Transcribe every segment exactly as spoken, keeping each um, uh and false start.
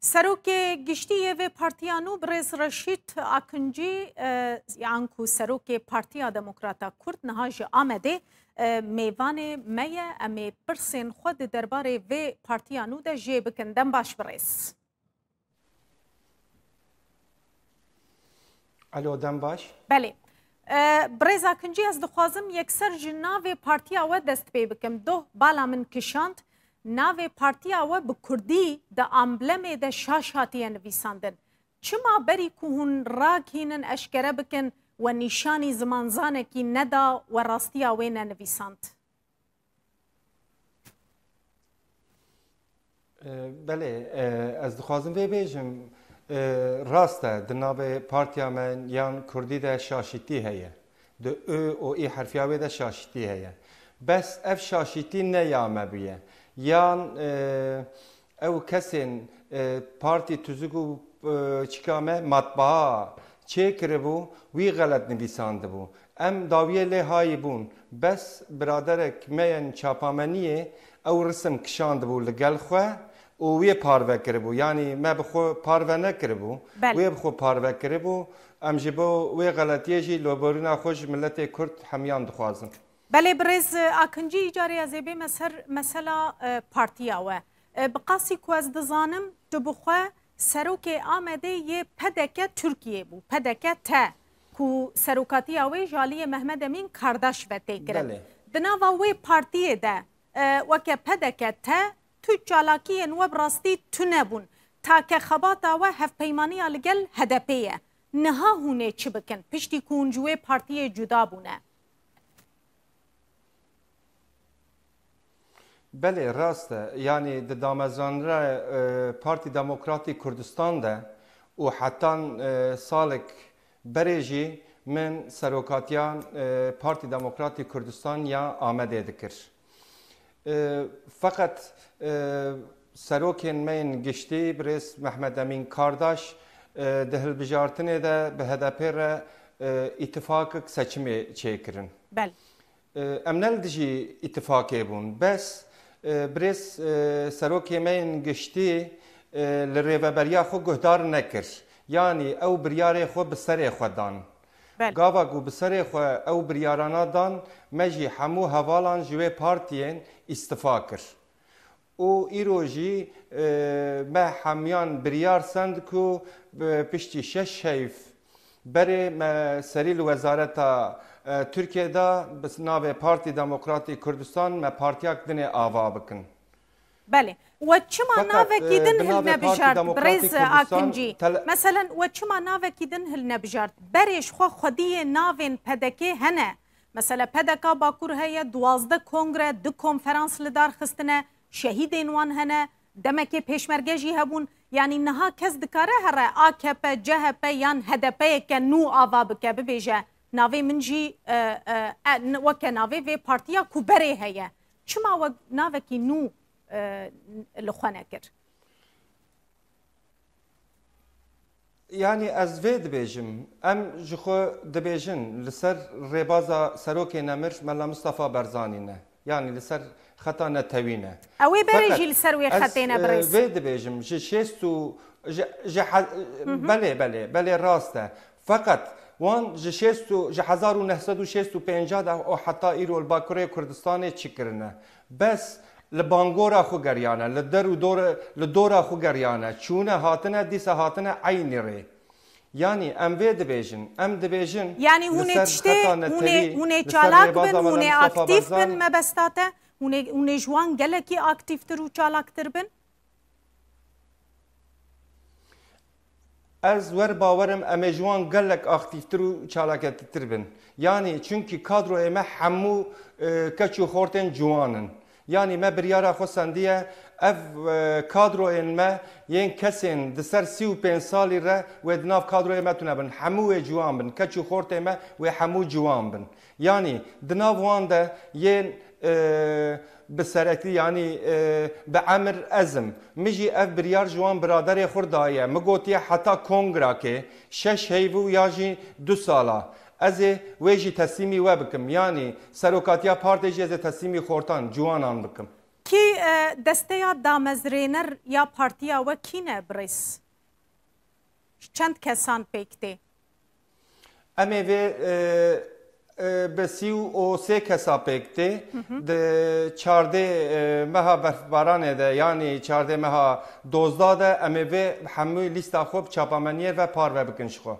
Serokê giştî yê vê partiya nû birêz Reşîd Akincî, e, yan ku serokê Partiya Demokrata Kurd niha ji Amedê, e, mêvanê me ye. Em ê pirsên xwe di derbarê vê partiya nû de jê bikin. Dem baş birêz. Alo, dem baş. Belê. E, birêz Akincî, ez dixwazim yekser ji navê partiya we dest pê bikim. Doh bala min kişand, navê partiya we bi kurdî di amblemê de şaş hatiye nivîsandin. Çima berî ku hûn ragihînin eşkere bikin, we nîşanî zimanzanekî neda, we rastiya wê nenivîsand? E, belê, e, ez dixwazim vê bêjim, e, rast e, di navê partiya me yan kurdî de şaşîtî heye. Di ö û î herfiya wê de şaşîtî heye. Bes ev şaşîtî ne ya me bûye. Yan, e, ew kesên, e, partî tuzuk û, e, çika me matbaa çêkiribû, wî xelet nivîsandibû. Em dawiyê lê hayî bûn. Bes biraderek me yên çapameniyê ew risim kişandibû li gel xwe û wê parve kiribû. Yanî me bi xwe parve nekiribû. Belê. Wê bi xwe parve kiribû. Em ji bo wê xeletiyê jî lêborîna xwe ji miletê Kurd hemiyan dixwazin. Belê birêz Akincî, îcarê ez ê bême ser mesela, e, partiya we. E, bi qasî ku ez dizanim, tu bi xwe serokê Amedê yê P D K Tirkiyê bû, P D K T, ku serokatiya wê ji aliyê Mehmet Emîn Kardaş ve tê kirin. Belê. Di nava wê partiyê de, e, weke P D K T, tu çalakiyên we bi rastî tune bûn. Take xebata we hevpeymaniya li gel H D P ye. Niha hûn ê çi bikin? Piştî ku hûn ji wê partiyê cuda bûne. Belê, rast e. Yanî di damezranira, e, Partî Demokratî Kurdistan de û hetan, e, salek berê jî min serokatiya, e, Partî Demokratî Kurdistan ya Amedê dikir. E, feqet, e, serokên me yên giştî, birêz Mehmet Emîn Kardaş, e, di hilbijartinê de bi H D P re, e, îtifakek seçimê çêkirin. Belê. E, em ne li dijî îtifakê bûn. Bes, e, birêz, e, serokê me yên giştî, e, li rêveberiya xwe guhdar nekir. Yanî ew biryarê xwe bi serê xwe dan. Belê. Gava ku bi serê xwe ew biryarana dan, me jî hemû hevalan ji wê partiyên îstifa kir. Û îro jî, e, me hemiyan biryar send ku bi piştî şeş heyv berê me serî li wezareta, e, Tirkiye de bi navê Partî Demokratî Kurdistan me partiyak dinê ava bikin. Belê. We çima Feqet, navekî e, din bi navê Partî hilnebijart, Demokratî birêz Kurdistan Akincî? tele- Meselen, we çima navekî din hilnebijart? Berê ji xwe xwediyê navên P D K hene. Mesela P D K Bakur heye, duwazdeh kongre, du konferans li dar xistine, şehîdên wan hene, demekê pêşmerge jî hebûn. Yanî niha kes dikare here A K P, C H P yan H D P yeke nû ava bike, bibêje, navê min jî, e, e, e, n-, weke navê vê partiya ku berê heye. Çima we navekî nû, e, li xwe nekir? Yanî ez vê dibêjim, em ji xwe dibêjin li ser rêbaza serokê nemir Mela Mistefa Barzanî ne. Yanî li ser xeta netewî ne. Ew ê berê Feqet jî li ser wê ez, xetê ne e, birêz. Vê dibêjim, ji şêst û, ji, ji he-, Hı hı. belê, belê, belê rast e. Feqet wan ji şêst û, ji hezar û neh sed û şêst û pênc de û heta îro li Bakurê Kurdistanê çi kirine? Bes li bangora xwe geriyane, li der û dor, li dora xwe geriyane, çûne hatine, dîsa hatine eynî rê. Yanî em vê dibêjin, em dibêjin Yanî li hûn ê ser tiştê, xeta hûn ê, netewî, hûn ê li ser çalak bin, rêbaza hûn Mela ê Mistefa aktîf bin, Barzanî. Mebesta te, hûn ê, hûn ê ji wan gelekî aktîftir û çalaktir bin? Ez wer bawerim em ê ji wan gelek aktîftir û çalaketîtir bin. Yanî çunkî kadroyê me hemû, e, keç û xortên ciwan in. Yanî me biryara xwe sendiye, ev, e, kadroyên me yên kesên di ser sî û pênc salî re wê di nav kadroyê me tune bin. Hemû wê ciwan bin. Keç û xortê me wê hemû ciwan bin. Yanî di nav wan de yên, e, bi serekî, yanî, e, bi emir ez im. Min jî ev biryar ji wan biraderê xwe daye. Min gotiye heta kongrakê şeş heyv û ya jî du sala. Ez ê wê jî teslîmî we bikim. Yanî serokatiya partê jî ez ê teslîmî xortan, ciwanan bikim. Kî, e, desteya damezrêner ya partiya we kî ne birêz? Çend kesan pêk tê? Em ê vê, e, e, bi sî û sê kesa pêk tê. Hı hı. Di çardê, e, meha berfbaranê de, yanî çardê meha dozda de em ê vê hemû lîsta xwe bi çapameniyê ve parve bikin ji xwe.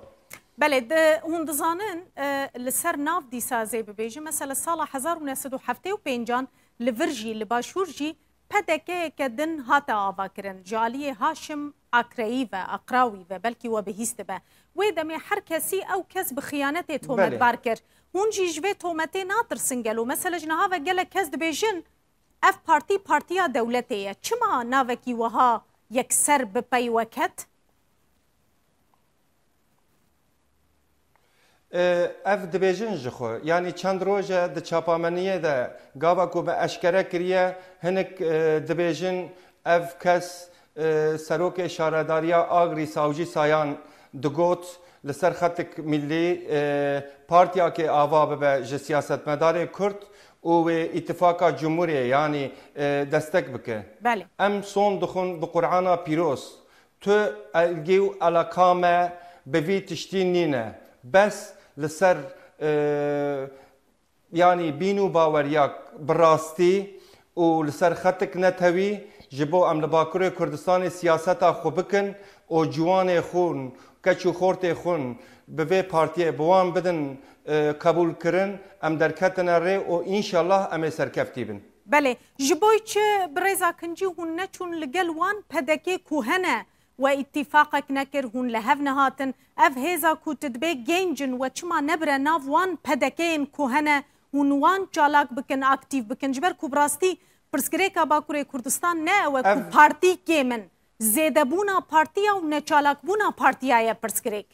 Belê, di, hûn dizanin, e, li ser nav dîsa ez ê bibêjim. Mesela sala hezar û neh sed û heftê û pêncan li vir jî, li başûr jî P D K'yeke din hate avakirin. Ji aliyê Haşim Akreyî ve, Aqrawî ve, belkî we bihîst dibe. Wê demê her kesî ew kes bi xiyanetê tometbar kir. Hûn jî ji vê tometê natirsin gelo? Mesela ji niha ve gelek kes dibêjin, ev partî partiya dewletê ye. Çima navekî wiha yekser bi pey we ket? E, ev dibêjin ji xwe. Yanî çend roj e di çapameniyê de gava ku me eşkere kiriye, hinek, e, dibêjin ev kes, e, serokê şaredariya Agrî Savcî Sayan digot, li ser xetik millî, e, partiyakê ava bibe ji siyasetmedarê Kurd û wê îtifaka Cumhuriyê, yanî, e, destek bike. Belê. Em son dixwin bi Qur'ana Pîroz. Tu elgê û elaka me bi vî tiştî nîne. Bes li ser, e, yanî bîn û baweriyak bi rastî û li ser xetik netewî ji bo em li Bakurê Kurdistanê siyaseta xwe bikin û ciwanê xwe, keç û xortê xwe bi vê partiyê bi wan bidin, e, qebûl kirin, em derketine rê û înşallah em ê serkeftî bin. Belê, ji bo çi birêz Akincî hûn neçûn li gel wan P D K ku hene we îtîfaqek nekir, hûn li hev nehatin? Ev hêza ku tu dibê genc in, we çima nebire nav wan P D K'yên ku hene, hûn wan çalak bikin, aktîf bikin? Ji ber ku bi rastî pirsgirêka Bakurê Kurdistan ne ew e ku Ev partî kêm in. Zêdebûna partiya û neçalakbûna partiya ye pirsgirêk.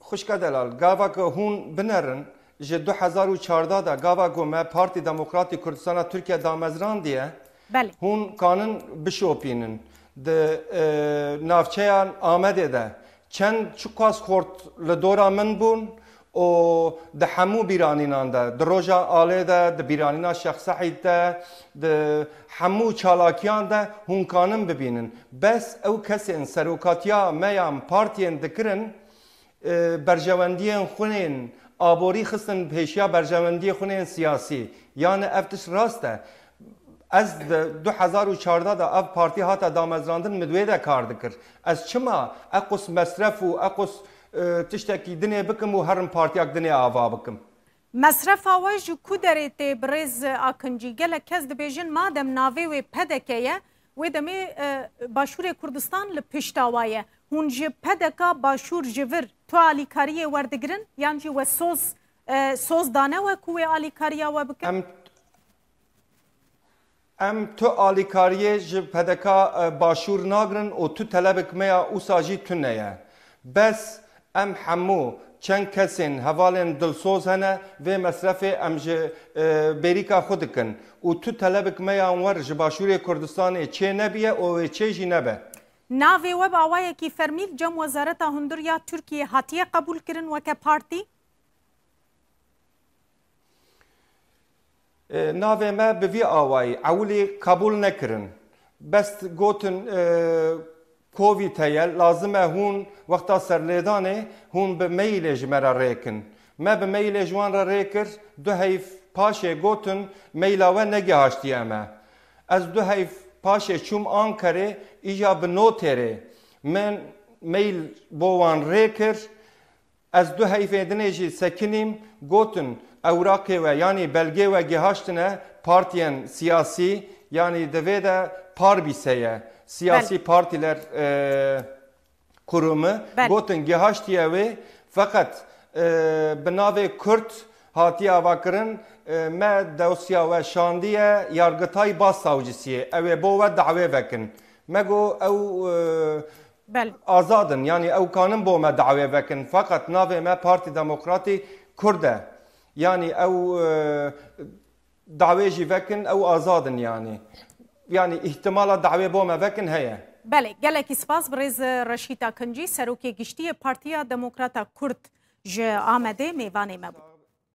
Xwişka delal, gava ku hûn binerin, ji du hezar û çardeh de gava ku me Partî Demokratî Kurdistana Tirkiye damezrandiye, Belê. Hûn kanin bişopînin. Di, e, navçeya Amedê de çend çiqas xort li dora min bûn û di hemû bîranînan de, di roja Alê de, di bîranîna Şêx Seîd de, di hemû çalakiyan de hûn kanin bibînin. Bes ew kesên serokatiya me yan partiyên dikirin, e, berjewendiyên xwinên aborî xistin pêşiya berjewendiyê xwinên siyasî. Yani ev tişt rast e. Ez di du hezar û çardeh de ev partî hate damezrandin, min di wê de kar dikir. Ez çima equs mesref û equs, e, tiştekî dinê bikim û herim partiyak dinê ava bikim? Mesrefa we ji ku derê tê birêz Akincî? Gelek kes dibêjin madem navê wê P D K ye, wê demê, e, Başûrê Kurdistan li pişta wa ye. Hûn ji P D K Başûr ji vir tu alîkariyê werdigirin? Yan jî we soz, e, soz dane we ku wê alîkariya we bikin? Em Em tu alîkariyê ji P D K, e, Başûr nagrin û tu telebek me ya ûsa jî tune ye. Bes em hemû çend kesên hevalên dilsoz hene, vê mesrefê em ji, e, bêrîka xwe dikin û tu telebek me ya wer ji Başûrê Kurdistanê çê nebiye û wê çê jî nebe. Navê we bi awayekî fermî li cem Wezareta Hundir ya Tirkiyê hatiye qebûlkirin weke partî? E, navê me bi vî awayî ewilî qebûl nekirin. Bes gotin, e, Covid heye, lazim e hûn wexta serlêdanê hûn bi mailê ji me re rêkin. Me bi mailê ji wan re rê kir, du heyf paşê gotin maila we negihaştiye me. Ez du heyf paşê çûm Ankerê, îja bi notêrê min mail bo wan rê kir. Ez du heyfê dinê jî sekinîm, gotin, ewraqê we, yanî belgê we gihaştine partiyên siyasî, yanî di vê de parbîse ye. Siyasî Belê. Partîler, e, kurumu, Belê. Gotin, gihaştiye wê, feqet, e, bi navê Kurd hatiye avakirin, e, me dosya we şandiye Yargıtay Başsavcısiyê, ew ê bo we dawê vekin. Me got, ew, e, Belê. Azad in, yanî ew kanin bo me dawê vekin, feqet navê me Partî Demokratî Kurd e. Yanî ew, e, dawê jî vekin, ew azad in yanî. Yanî îhtimala dawê bo me vekin heye. Belê, gelekî spas birêz Reşîd Akincî, Serokê Giştî yê Partiya Demokrata Kurd ji Amedê mêvanê me bû.